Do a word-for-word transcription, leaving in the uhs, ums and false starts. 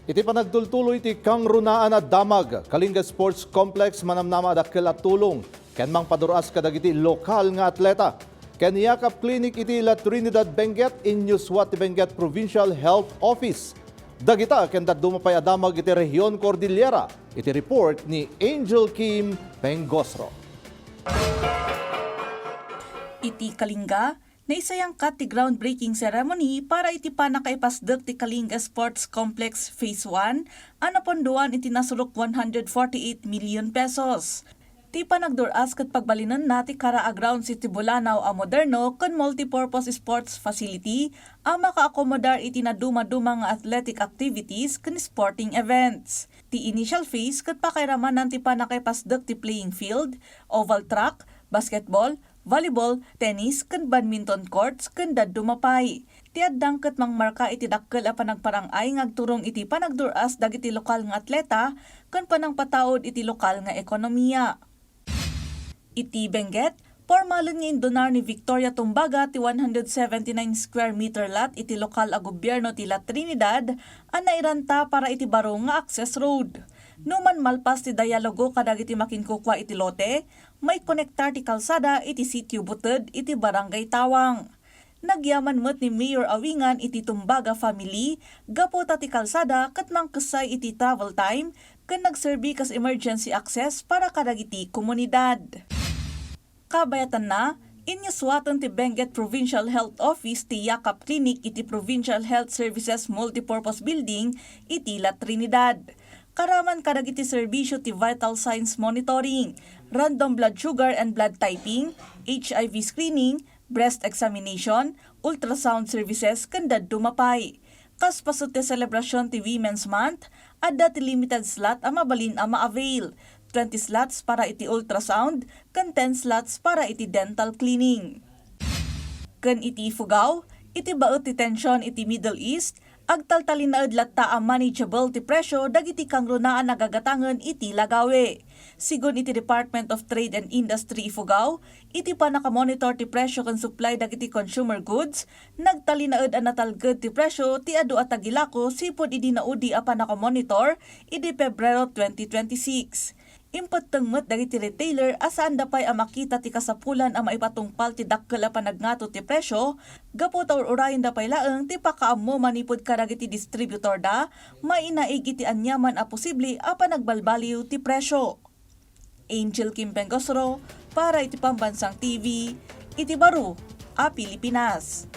Iti panagtultuloy ti kangrunaan a damag, Kalinga Sports Complex manamnama a dakkel a tulong ken mangpadur-as kadagiti lokal nga atleta. Ken Yakap Clinic iti La Trinidad, Benguet, inyuswa ti Benguet Provincial Health Office. Dagita ken dadduma pay a damag iti Rehion Cordillera. Iti report ni Angel Kim Pengosro. Iti Kalinga, naisayangkat ti groundbreaking ceremony para iti pannakaipasdek ti Kalinga Sports Complex Phase one a napondoan iti nasurok one hundred forty-eight million pesos. Ti panagdur-as ket pagbalinenna ti kara a grounds iti bulanaw a moderno ken multipurpose sports facility a makaakomodar iti nadumaduma nga athletic activities ken sporting events. Ti initial phase ket pakairamanan ti pannakaipasdek ti playing field, oval track, basketball, volleyball, tennis, ken badminton courts, ken dadduma pay. Ti addang ket mangmarka iti dakkel a panagparang-ay nga agturong iti panagdur-as dagiti lokal nga atleta ken panangpataud iti lokal nga ekonomiya. Iti Benguet, pormalen nga indunar ni Victoria Tumbaga ti one hundred seventy-nine square meter lot iti lokal a gobierno ti La Trinidad a nairanta para iti baro nga access road. Numan malpas ti dialogo kadagiti makinkukua iti lote, maikonektar ti kalsada iti Sitio Buted iti Barangay Tawang. Nagyaman met ni Mayor Awingan iti Tumbaga family gapu ta ti kalsada ket mangkessay iti travel time ken nagserbi kas emergency access para kadagiti komunidad. Kabayatanna, inyusuaten ti Benguet Provincial Health Office ti Yakap Clinic iti Provincial Health Services Multipurpose Building iti La Trinidad. Karaman kadagiti serbisio ti vital signs monitoring, random blood sugar and blood typing, H I V screening, breast examination, ultrasound services, ken dadduma pay. Kas paset ti selebrasion ti Women's Month, adda ti limited slot a mabalin a ma-avail, twenty slots para iti ultrasound, ken ten slots para iti dental cleaning. Ken iti Ifugao, iti baet ti tension iti Middle East, agtaltalinaed latta a manageable ti presyo dagiti kangrunaan a gagatangen iti lagawi. Sigun iti Department of Trade and Industry Ifugao, iti pannaka-monitor ti presyo ken supply dagiti consumer goods, nagtalinaed a natalged ti presyo ti adu a tagilako sipud idi naudi a pannaka-monitor idi Pebrero twenty twenty-six. Impetteng met dagiti retailer a saanda pay a makita ti kasapulan a maipatungpal ti dakkel a panagngato ti presyo gapu ta ur-urayenda pay laeng ti pakaammo manipud kadagiti distributorda mainaig iti aniaman a posible a panagbalbaliw ti presyo. Angel Kim Pengosro para iti Pambansang T V iti baro a Pilipinas.